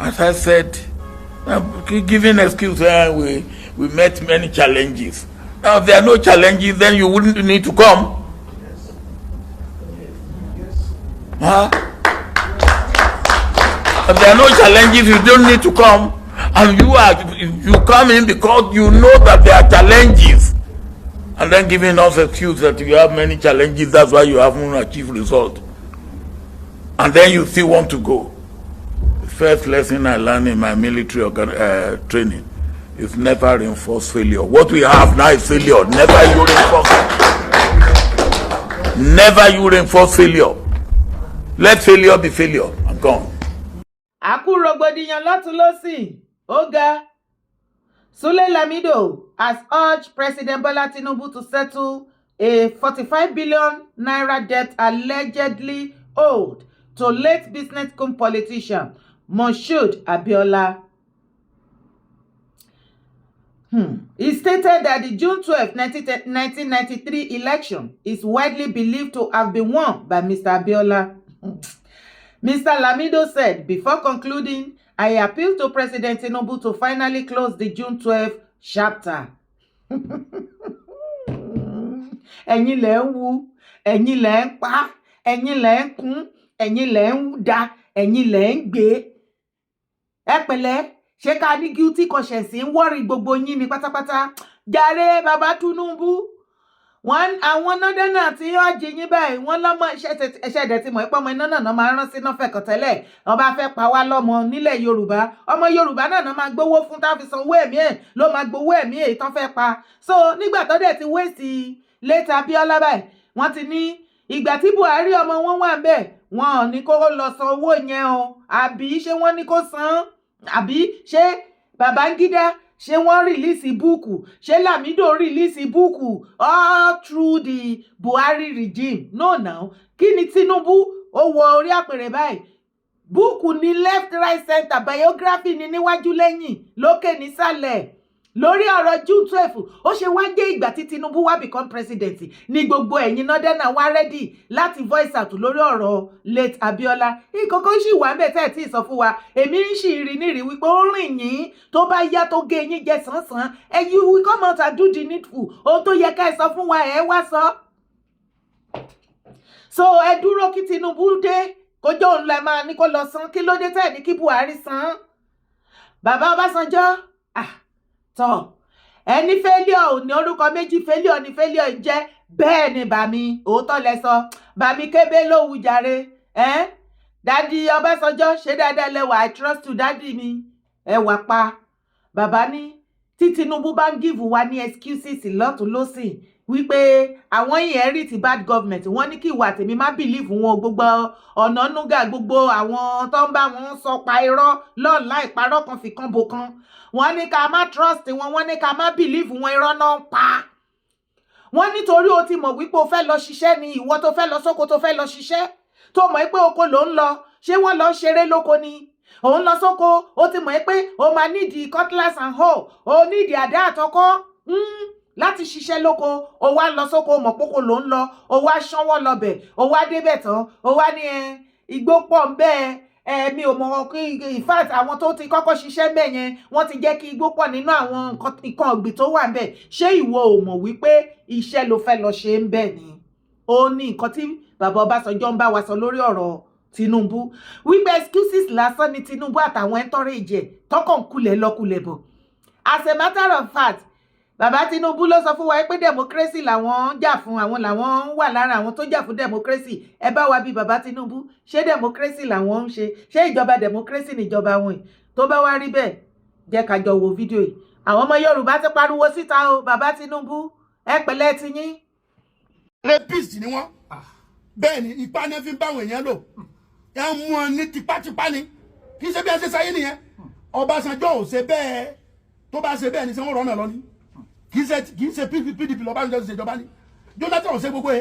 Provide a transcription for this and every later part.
As I said, giving excuse, we met many challenges. Now, if there are no challenges, then you wouldn't need to come. Huh? If there are no challenges, you don't need to come. And you come in because you know that there are challenges. And then giving us excuse that you have many challenges, that's why you haven't achieved result. And then you still want to go. The first lesson I learned in my military training is never reinforce failure. What we have now is failure. Never you reinforce. Never you reinforce failure. Let failure be failure. I'm gone. Àkú rògbòdìyàn lọ́tún lọ́sì, ó ga. Sule Lamido has urged President Bola Tinubu to settle a ₦45 billion debt allegedly owed to late business cum politician Moshood Abiola. He stated that the June 12, 1993 election is widely believed to have been won by Mr. Abiola. Mr. Lamido said, before concluding, "I appeal to President Tinubu to finally close the June 12 chapter." Ẹ̀yin lẹ̀ ń wu, ẹ̀yin lẹ̀ ń pa, ẹ̀yin lẹ̀ ń kún, ẹ̀yin lẹ̀ ń da, ẹ̀yin lẹ̀ ń gbé. Ẹ pẹ̀lẹ́, ṣé ká ní guilty conscience ń worry gbogbo yín ní pátápátá? Jàre bàbá Tinubu, wọn àwọn nọ́dẹ́nà tí wọ́n jí yín báyìí, wọ́n lọ́mọ ẹṣẹ́ ẹ̀dẹ̀ tí mọ̀ ẹ́ pé ọmọ iná náà máa ń rán síná fẹ̀kàn tẹ́lẹ̀. Wọ́n bá fẹ́ pa wá lọ́mọ nílẹ̀ Yorùbá, ọmọ Yorùbá náà máa gbowó fún tá a fi sanwó ẹ̀mí ẹ̀, ló máa gbowó ẹ̀mí èyí tán fẹ́ pa. So nígbà tó dẹ̀ ti wéèsì late Abíọ́lá báyìí, wọ́n ti ní ìgbà tí Buhari ọmọ wọn wà ń bẹ̀, wọn ò ní kó lọ san owó yẹn o. Àbí ṣé wọ́n ní kó san? Àbí ṣé Babangida, ṣé wọ́n release book? Ṣé Lamido release book all through the Buhari regime? No now. Kí ni Tinubu ó wọ orí àpèrè báyìí? Book ní left, right, center, biography ní níwájú, lẹ́yìn, lókè, nísàlẹ̀ lórí ọ̀rọ̀ June 12. Ó ṣe wá jẹ́ ìgbà tí Tinubu wá become president ní gbogbo ẹ̀yin northern wá ready láti voice out lórí ọ̀rọ̀ late Abiola? Ìkọ̀kọ̀ sì wà ń bẹ̀ tẹ́ ẹ̀ tí ì sọ fún wa. Èmi ń sì rí nírìí wípé ó rìn yín, tó bá yá tó gé yín jẹ sánsan, ẹ you will come out and do the needful. Ohun tó yẹ ká ẹ sọ fún wa, ẹ wá sọ. So ẹ dúró kí Tinubu dé kójó òun lẹ máa ní kó lọ san. Kí ló dé tẹ́ ẹ̀ ní kí Buhari san? Bàbá Ọbásanjọ́, ah tọ ẹni failure ò ní orúkọ méjì, failure ni failure jẹ́. Bẹ́ẹ̀ ni bàmí, òótọ́ lẹ sọ bàmí, kébé lówù jàre. Ẹ́ daddy Ọbásanjọ́, ṣé dáadáa lẹwà? I trust you, daddy mi, ẹ wà pa. Bàbá ní tí Tinubu bá ń give wa ní excuses lọ́tún lọ́sìn wípé àwọn inherit bad government, wọ́n ní kí ìwà tèmi má believe wọn. Gbogbo ọ̀nà núgà, gbogbo àwọn tó ń bá wọn sọ pa irọ́ lọ́ọ̀lá ìparọ́ kan fi kan bo kan, wọ́n ní ká má trust wọn, wọ́n ní ká má believe wọn, irọ́ náà ń pa wọ́n. Nítorí o ti mọ̀ wípé o fẹ́ lọ ṣiṣẹ́ ni, ìwọ tó fẹ́ lọ sóko, tó fẹ́ lọ ṣiṣẹ́, tó mọ̀ pé oko ló ń lọ, ṣé wọ́n lọ ṣeré lóko ni? Òun lọ sóko, o ti mọ̀ pé o máa nídìí cutlass and hoe, o nídìí àdá àtọkọ́ láti ṣiṣẹ́ lóko. O wá lọ sóko, mọ̀ pókó ló ń lọ, o wá ṣánwọ́ lọbẹ̀, o wá débẹ̀ tán, o wá ní ẹ igbó pọ̀ ń bẹ́ẹ̀. Ẹ mi ò mọ̀ kí, in fact, àwọn tó ti kọ́kọ́ ṣiṣẹ́ bẹ́ẹ̀ yẹn, wọ́n ti jẹ́ kí igbó pọ̀ nínú àwọn nǹkan ọ̀gbìn tó wà ń bẹ̀. Ṣé ìwọ ò mọ̀ wípé iṣẹ́ ló fẹ́ lọ ṣe ń bẹ̀ ni? Ó ní nǹkan tí bàbá Ọbásanjọ́ ń bá wa sọ lórí ọ̀rọ̀ Tinubu, wípé excuses lásán ni Tinubu àtàwọn entourage ẹ̀ tọkàn kulẹ̀ lọ kulẹ̀ bọ̀. As a matter of fact, bàbá Tinubu ló sọ fún wa pé democracy làwọn ń jà fún, àwọn làwọn ń wà lára àwọn tó jà fún democracy. Ẹ bá wa bí bàbá Tinubu, ṣé democracy làwọn ń ṣe? Ṣé ìjọba democracy níjọba wọn yìí? Tó bá wá rí bẹ́ẹ̀, jẹ́ ká jọ wo fídíò yìí. Àwọn ọmọ Yorùbá ti pariwo síta o. Bàbá Tinubu, ẹ pẹ̀lẹ́ ti yín. Rapist ni wọ́n. Bẹ́ẹ̀ ni, ipá ní fi ń báwọn èèyàn lò, ẹ ń mú ọ ní tipátipá ni. Kì í ṣe bí ẹ ṣe sáyé nìyẹn. Ọbásanjọ́ ò ṣe bẹ́ẹ̀. Tó bá ṣe bẹ́ẹ̀ ni, ṣé wọ́n rọ́nà lọ ni? Kì í ṣe PDP lọ́básanjọ́ ṣe ìjọba ni. Jonathan ò ṣe gbogbo ẹ,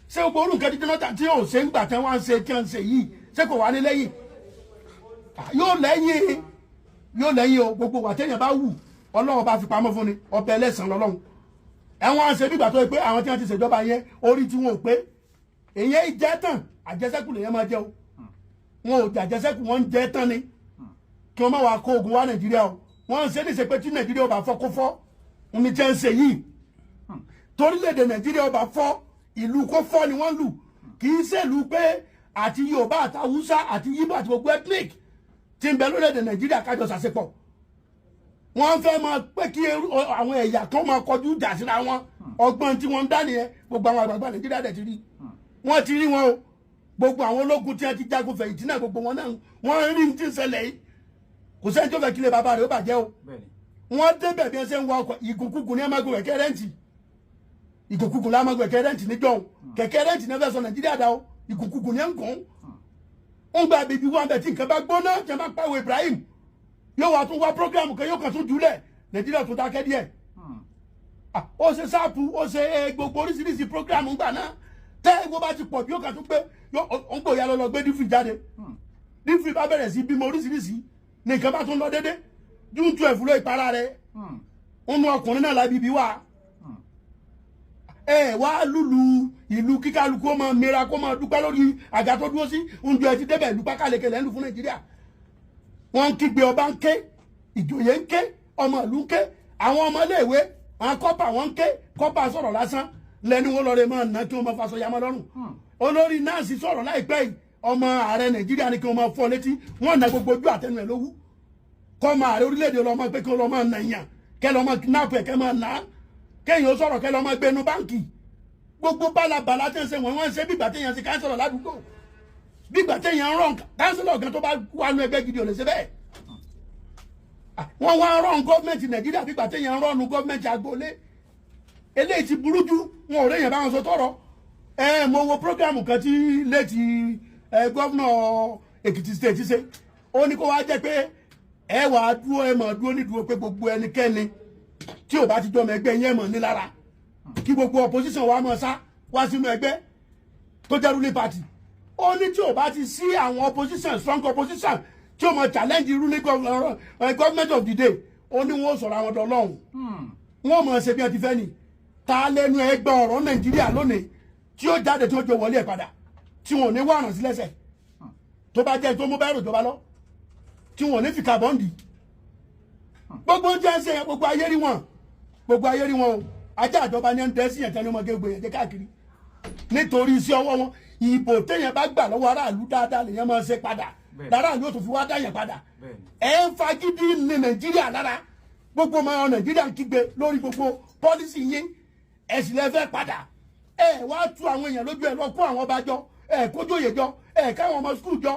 ṣé gbogbo orú nǹkan tí Jonathan tí ò ṣe ń gbà tí wọ́n ń ṣe tí wọ́n ń ṣe yìí, ṣé kò wá ní lẹ́yìn? Yóò lẹ́yìn, yóò lẹ́yìn o. Gbogbo wà téèyàn bá wù, Ọlọ́run bá fi pamọ́ fún ni, ọbẹ̀ ẹlẹ́sàn lọ́lọ́run. Ẹ̀wọ̀n àṣẹ bí ìgbà tó yẹ pé àwọn tí wọ́n ti ṣèjọba yẹn, orí tí wọn ò pé. Èyàn jẹ́ tán, àjẹsẹ́kù lèyàn máa jẹ o. Wọn ò jẹ àjẹsẹ́kù, wọ́n ń jẹ tán ni. Kí wọ́n má wàá kó ogun wá Nàìjíríà o. Wọ́n ń ṣe ní ṣe pé tí Nàìjíríà ò bá fọ́, kó fọ́ ní jẹ́ ń ṣe yìí. Torílẹ̀-èdè Nàìjíríà ò bá fọ́, ìlú kó fọ́ ni wọ́n lù. Kì í ṣèlú pé àti Yorùbá àti Haúsá àti Yíbò àti gbogbo ethnic tí ń bẹ lórílẹ̀-èdè Nàìjíríà kájọ ṣàṣepọ̀. Wọ́n fẹ́ máa pé kí àwọn ẹ̀yà kan máa kọjú ìjà síra wọn. Ọgbọ́n tí wọ́n ń dá nìyẹn. Gbogbo àwọn àgbààgbà Nàìjíríà dẹ̀ ti rí, wọ́n ti rí wọn o. Gbogbo àwọn ológun tí wọ́n ti jagun fẹ̀yìntì náà, gbogbo wọn náà, wọ́n rí ní tí ń ṣẹlẹ̀ yìí. Kò sẹ́ni tó fẹ́ kílẹ̀ bàbá rẹ̀ ó bàjẹ́ o. Wọ́n débẹ̀, bí wọ́n ṣe ń wa ọkọ̀, ìgùnkùnkùn ní ẹ máa gun kẹ̀kẹ́ rent. Ìgùnkùnkùn la máa gun kẹ̀kẹ́ rent níjọ́. Kẹ̀kẹ́ rent ní ẹ fẹ́ sọ Nàìjíríà dá o. Ìgùnkùnkùn ní ẹ ń gùn ń gba bèbí wọn bẹ̀. Tí nǹkan bá gbóná, tí wọ́n bá pàwọ̀ Ibrahim, yóò wá tún wá program kan, yóò kàn tún jùlẹ̀, Nàìjíríà tún dákẹ́ díẹ̀. Ó ṣe sáàpù, ó ṣe gbogbo oríṣiríṣi program ńgbà náà. Tẹ́ egbò bá ti pọ̀ bí, yóò kàn tún gbé, ó ń gbòòyà lọ gbé dífì jáde. Dífì bá bẹ̀rẹ̀ sí bímọ oríṣiríṣi ní, nǹkan bá tún lọ dédé. June 12 ló ìpara rẹ̀ ń nu ọkùnrin náà lábí bí wá. Ẹ wá lùlù ìlú, kíkálukú ó máa mira, kó máa dúpẹ́ lórí àga tó dúró sí. Oúnjẹ ti débẹ̀, ìlú pákàlẹ̀kẹ̀ lẹ́nu fún Nàìjíríà. Wọ́n ń kígbe, ọba ń ké, ìjòyè ń ké, ọmọ ìlú ń ké, àwọn ọmọ iléèwé, àwọn corper, wọ́n ń ké. Corper sọ̀rọ̀ lásán lẹ́nu wọn lọ́ọ́ rẹ̀ máa ná kí wọ́n máa faṣọ yamọ́ lọ́rùn. Olórí nọ́ọ̀sì sọ̀rọ̀ láìpẹ́ yìí, ọmọ ààrẹ Nàìjíríà ní kí wọ́n máa fọ́ létí, wọ́n na gbogbo ojú àtẹnu ẹ̀ lówú. Kọ́ ọmọ ààrẹ orílẹ̀-èdè lọ́mọ pé kí wọ́n lọ́ máa nà yàn, kẹ́ lọ́ máa kidnap ẹ̀, kẹ́ máa nà á, kéèyàn ó sọ̀rọ̀, kẹ́ lọ́ máa gbẹnu báǹkì. Gbogbo bálabàlá tẹ́ ń ṣe wọ́n, wọ́n ń ṣe bí ìgbà téèyàn ṣe councillor ládùúgbò, bí ìgbà téèyàn ń rán councillor gan tó bá wà nù ẹgbẹ́ gidi ò lè ṣe bẹ́ẹ̀. Wọ́n wá ń rán gọ́ọ̀mẹ̀ntì Nàìjíríà bí ìgbà téèyàn ń rán gọ́ọ̀mẹ̀ntì agboolé. Eléyìí ti burú jù. Wọn ò réyàn báwọn sọ tọrọ ẹ. Mo wo program kan tí létí ẹ governor Èkìtì State ṣe. Ó ní kó wá jẹ́ pé ẹ wà á dúró, ẹ mọ̀ dúró nídúró pé gbogbo ẹnikẹ́ni tí ò bá ti jọmọ ẹgbẹ́ yẹn mọ̀ ní lára, kí gbogbo opposition wa mọ̀ sá wá sínú ẹgbẹ́ tó jẹ́ ruling party. Ó ní tí ò bá ti sí àwọn opposition, strong opposition tí ó mọ̀ challenge ruling government of the day, ó ní wọ́n sọ̀rọ̀ àwọn ọ̀dọ́ wọ́n mọ̀ ṣe bí wọ́n ti fẹ́ ni. Ta lẹ́nu ẹ gbọ́ ọ̀rọ̀ Nàìjíríà lónìí tí ó jáde, tí ó jọ wọlé ẹ̀ padà, tí wọn ò ní wá àrùn sí lẹ́sẹ̀, tó bá jẹ́ tó mú bẹ́ẹ̀rù tó bá lọ, tí wọn ò ní fi kàbọ́ǹdì gbogbo ń jẹ́ ń ṣe yẹn? Gbogbo ayé rí wọn, gbogbo ayé rí wọn o. Ajá àjọba ní ẹ̀ ń dẹ́ sí yẹn tẹ́ni ọmọ gbogbo yẹn jẹ́ káàkiri nítorí iṣẹ́ ọwọ́ wọn. Ìbò téèyàn bá gbà lọ́wọ́ aráàlú dáadáa lèyàn máa ṣe padà, láràlú yóò tún fi wá dá yẹn padà. Ẹ ń fagídí ní Nàìjíríà lára. Gbogbo ọmọ Nàìjíríà ń kígbe lórí gbogbo policy yín, ẹ sì lè fẹ́ padà. Ẹ wá tú àwọn èèyàn lójú, ẹ lọ kó àwọn ọba jọ, ẹ kójóyè jọ, ẹ káwọn ọmọ school jọ,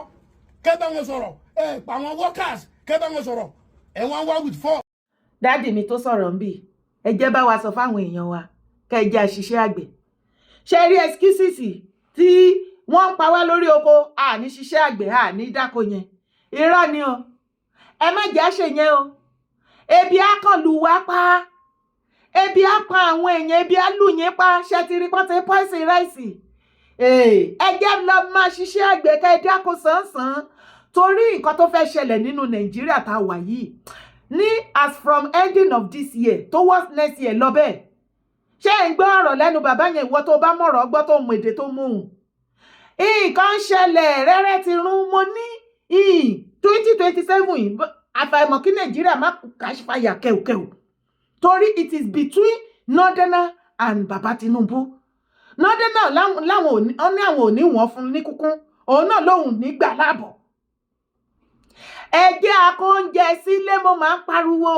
kẹ́ bá wọn sọ̀rọ̀, ẹ pa àwọn workers, kẹ́ bá wọn sọ̀rọ̀, ẹ wọ́n wá with four. Daddy mi tó sọ̀rọ̀ ń bì, ẹ jẹ́ bá wa sọ fáwọn èèyàn wa kẹ́ ẹ jẹ́ àṣìṣe àgbẹ̀. Ṣe rí excuses tí wọ́n ń pa wá lórí oko, àní ṣiṣẹ́ àgbẹ̀, àní dáko yẹn, irọ́ ni o. Ẹ má jẹ́ àṣẹ yẹn o. Ebi á kàn lù wá pa, ebi á pa àwọn èèyàn, ebi á lù yín pa. Ṣe ti rí pọ́n ti poison rice? Ẹ jẹ́ lọ máa ṣiṣẹ́ àgbẹ̀, kẹ́ ẹ dáko sánsan, torí nǹkan tó fẹ́ ṣẹlẹ̀ nínú Nàìjíríà tá a wà yìí ní as from ending of this year towards next year lọ bẹ́ẹ̀. Ṣé ẹ̀ ń gbọ́ ọ̀rọ̀ lẹ́nu bàbá yẹn? Ìwọ tó bá mọ̀rọ̀ gbọ́, tó mọ èdè, tó mú un, nǹkan ń ṣẹlẹ̀, rẹ́rẹ́ ti rún. Mo ní 2027 yìí, àfàìmọ̀ kí Nàìjíríà má catch fire kẹ̀kẹ̀ù, torí it is between northerner and baba Tinubu. Northerner láwọn ò ní àwọn ò ní wọ́n fún ní kúkún, òun náà lòun nígbà láàbọ̀. Ẹ jẹ́ akóúnjẹ sílé. Mo máa ń pariwo,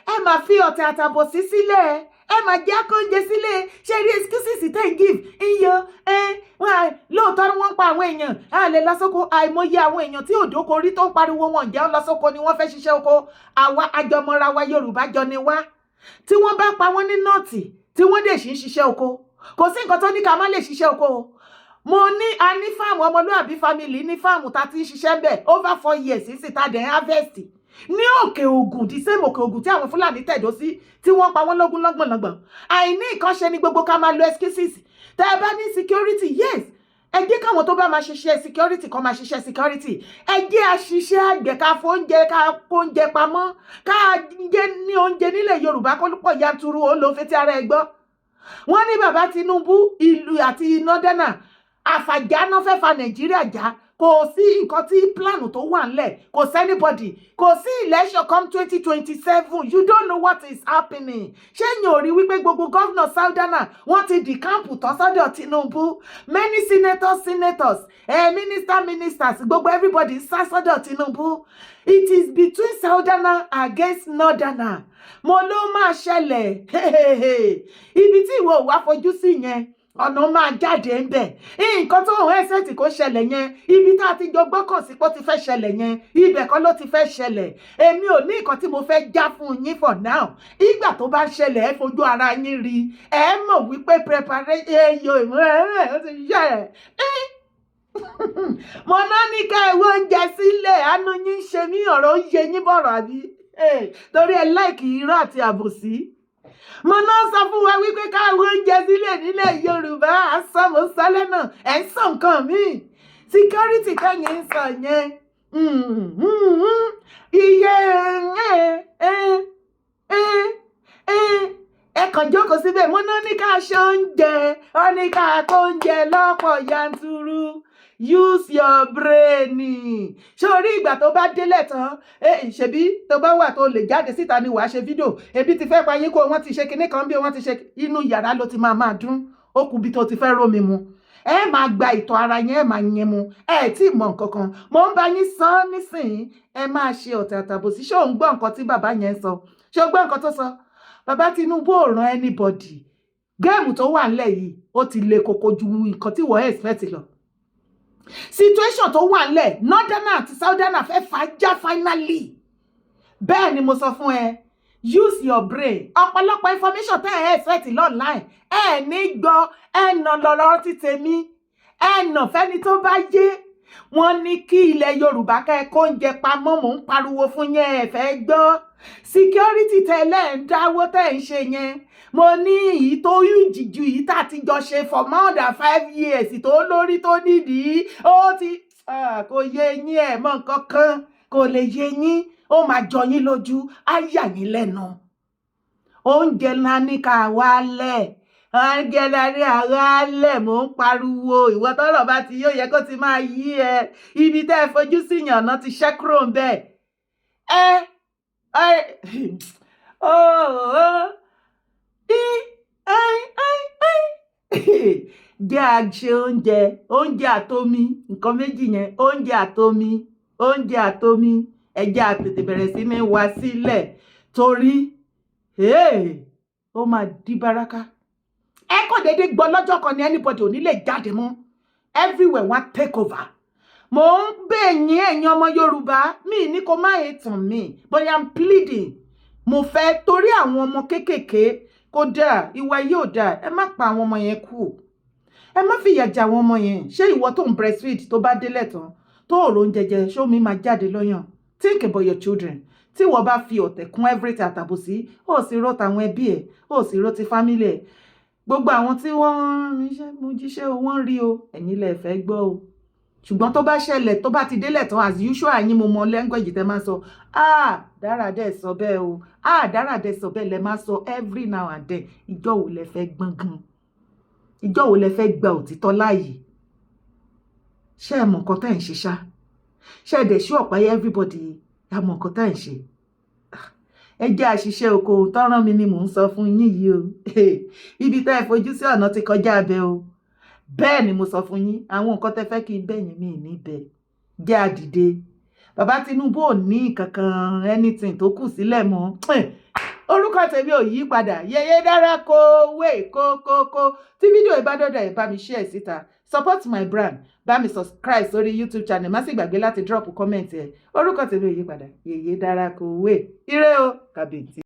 ẹ máa fi ọ̀tẹ̀ àtàbọ̀sí sílẹ̀, ẹ máa jẹ́ akóúnjẹ sílé. Ṣé rí excuses tẹ́ ń give iyọ̀ ẹ? Lóòótọ́ ni wọ́n ń pa àwọn èèyàn, a lè lọ sóko. Àìmọye àwọn èèyàn tí òdòkó rí tó ń pariwo wọn jẹ́ ń lọ sóko ni wọ́n fẹ́ ṣiṣẹ́ oko. Àwa àjọmọ́ra wa, Yorùbá jọ ni wá. Tí wọ́n bá pa wọ́n ní North, tí wọ́n dẹ̀ sì ń ṣiṣẹ́ oko, kò sí nǹkan tó ní ká má lè ṣiṣẹ́ oko o. Mo ní a ní farm, Ọmọlúàbí Family ní farm tá a ti ń ṣiṣẹ́ bẹ̀ over 4 years sí, tá a dẹ̀ ń harvest ní Òkè Ògùn, the same Òkè Ògùn tí àwọn Fúlàní tẹ̀dó sí, tí wọ́n pa wọ́n lógún lọ́gbọ̀nlọ́gbọ̀n. Àìní ìkànṣe ni gbogbo ká máa lo excuses. Tẹ́ ẹ bá ní security, yes, ẹ jẹ́ káwọn tó bá máa ṣiṣẹ́ security kan máa ṣiṣẹ́ security. Ẹ jẹ́ àṣìṣe àgbẹ̀, ká fóúnjẹ, ká kóúnjẹ pamọ́, ká jẹ́ ní oúnjẹ nílẹ̀ Yorùbá kó pọ̀ yanturu. Ó ló fetí ara ẹ gbọ́. Wọ́n ní bàbá Tinubu ìlú àti northerner àfàjà náà fẹ́ fa Nàìjíríà já. Kò sí nǹkan tí plan tó wà ńlẹ̀. Kò sí anybody, kò sí election come 2027. You don't know what is happening. Ṣé yín ò rí wípé gbogbo governor southerner, wọ́n ti decamp tán sọ́dọ̀ Tinubu? Many senators, ministers, gbogbo everybody sá sọ́dọ̀ Tinubu. It is between southerner against northerner. Mo ló máa ṣẹlẹ̀. Ibi tí ìwọ ò wá fojú sí yẹn, ọ̀nà máa jáde ń bẹ̀. Nǹkan tó ń ẹsẹ̀ kó ṣẹlẹ̀ yẹn, ibi tá a ti jọ gbọ́kàn sí pé ó ti fẹ́ ṣẹlẹ̀ yẹn, ibẹ̀ kọ́ ló ti fẹ́ ṣẹlẹ̀. Èmi ò ní nǹkan tí mo fẹ́ já fún yín for now. Ìgbà tó bá ṣẹlẹ̀, ẹ fojú ara yín rí, ẹ mọ̀ wípé preparation eyo ìmọ̀ ẹ̀ ó ti ṣe ẹ̀. Mo náà ní ká ẹ wo oúnjẹ sílẹ̀. Àánú yín ṣe mí, ọ̀rọ̀ ń yé yín bọ̀rọ̀ àbí torí ẹ like irọ́ àti àbòsí. Mo náà sọ fún wa wípé ká wo oúnjẹ sílẹ̀ nílẹ̀ Yorùbá. Àsọmọ sálẹ̀ náà, ẹ̀ ń sọ nǹkan míì. Security kẹ́yìn ń sọ yẹn, iye ẹ kàn jókòó síbẹ̀. Mo náà ní ká ṣe oúnjẹ, ọ ní ká kó oúnjẹ lọ́pọ̀ yanturu. Use your brain. Sórí ìgbà tó bá délẹ̀ tán, ṣebí tó bá wà tó lè jáde síta ni wàá ṣe fídíò. Ebi ti fẹ́ pa yín kó wọ́n ti ṣe kinní kan, bí wọ́n ti ṣe inú yàrá ló ti máa máa dún. Ó kù bí tó ti fẹ́ rómi mu, ẹ máa gba ìtọ̀ ara yẹn, ẹ máa yẹn mu. Ẹ tí ì mọ nǹkan kan, mo ń bá yín sọ nísìnyí. Ẹ máa ṣe ọ̀tẹ̀ àtàbòsí. Ṣé òun gbọ́ nǹkan tí bàbá yẹn sọ? Ṣé o gbọ́ nǹkan tó sọ? Bàbá Tinubu ò ràn anybody. Game tó wà ńlẹ̀ yìí, ó ti le koko ju nǹkan tí wọ́n expect lọ. Situation tó wà ńlẹ̀, northerner àti southerner fẹ́ fàájà finally. Bẹ́ẹ̀ ni mo sọ fún ẹ. Use your brain. Ọ̀pọ̀lọpọ̀ information tẹ́ ẹ expect online, ẹ ní gbọ́. Ẹ nà lọ́rọ́ ti tèmi, ẹ nà fẹ́ni tó bá yé. Wọ́n ní kí ilẹ̀ Yorùbá kẹ́ ẹ kó oúnjẹ pamọ́. Mò ń pariwo fún yẹn, ẹ fẹ́ gbọ́. Security tẹ́lẹ̀ ń dáwó tẹ́ ń ṣe yẹn, mo ní èyí tó yùjì ju èyí tá a ti jọ ṣe for more than 5 years tó lórí tó nídìí. Ó ti kò yé yín, ẹ̀ mọ̀ nǹkan kan, kò lè yé yín. Ó máa jọ yín lójú, á yà yín lẹ́nu. Oúnjẹ ńlá ní ká wálẹ̀, oúnjẹ ńlá ní àwálẹ̀. Mò ń pariwo, ìwọ tọ́rọ̀ bá ti yóò yẹ kó ti máa yí ẹ. Ibi tẹ́ ẹ fojú sí yàn náà ti ṣẹ́ kúrò ń bẹ́ẹ̀. Ẹ ẹ oh, í ẹ ẹ ẹ jẹ́ àṣe oúnjẹ, oúnjẹ àtomi, nǹkan méjì yẹn, oúnjẹ àtomi, oúnjẹ àtomi. Ẹ jẹ́ á tètè bẹ̀rẹ̀ sí ní wá sílẹ̀ torí ó máa di baraka. Ẹ kò déédéé gbọ́ lọ́jọ́ kan ní anybody ò ní lè jáde mọ́. Everywhere wá take over. Mò ń bẹ̀ yín, ẹ̀yin ọmọ Yorùbá mi, ní kó má ètàn mi, but I am pleading. Mo fẹ́ torí àwọn ọmọ kéékèèké. Kó dáa, ìwà yóò dáa. Ẹ má pa àwọn ọmọ yẹn kú, ẹ má fìyà jẹ àwọn ọmọ yẹn. Ṣé ìwọ tó ń breastfeed, tó bá délẹ̀ tán tó òrò oúnjẹ jẹ, ṣé omi máa jáde lọ́yàn? Think about your children. Tí wọ́n bá fi ọ̀tẹ̀ kún everything àtàbòsí, ó sì rò tàwọn ẹbí ẹ̀, ó sì rò ti family ẹ̀. Gbogbo àwọn tí wọ́n ríṣẹ́ mo jíṣẹ́ o, wọ́n rí o. Ẹ̀yin lẹ fẹ́ gbọ́ o. Ṣùgbọ́n tó bá ṣẹlẹ̀, tó bá ti délẹ̀ tán, as usual yín, mo mọ language tẹ́ máa sọ. "Ah, Dára dẹ̀ sọ bẹ́ẹ̀ o, ah, Dára dẹ̀ sọ bẹ́ẹ̀" lẹ máa sọ every now and then. Ìjọ́ wo lẹ fẹ́ gbọ́n gan? Ìjọ́ wo lẹ fẹ́ gba òtítọ́ láàyè? Ṣé ẹ mọ̀ nǹkan tẹ́ ń ṣe ṣá? Ṣé ẹ dẹ̀ ṣú ọ̀pá? Everybody ẹ mọ̀ nǹkan tẹ́ ń ṣe. Ẹ jẹ́ àṣìṣe oko tọ́rán mi ni mò ń sọ fún yín yìí o. Ibi tẹ́ ẹ fojú sí, ọ̀nà ti kọjá abẹ o. Bẹ́ẹ̀ ni mo sọ fún yín. Àwọn nǹkan tẹ́ fẹ́ kí n bẹ̀yìn mi níbẹ̀, jẹ́ àdìde. Bàbá Tinubu ò ní kankan, anything tó kù sílẹ̀ mọ́. Orúkọ tèmi ò yí padà, Yèyé Dára. Kó wé kó kó kó tí fídíò ìbádọ́dọ̀ ẹ̀, bá mi share síta. Support my brand, bá mi subscribe sórí YouTube channel. Má sì gbàgbé láti drop comment ẹ. Orúkọ tèmi ò yí padà, Yèyé Dára. Kó wé ire o, kàbìntì.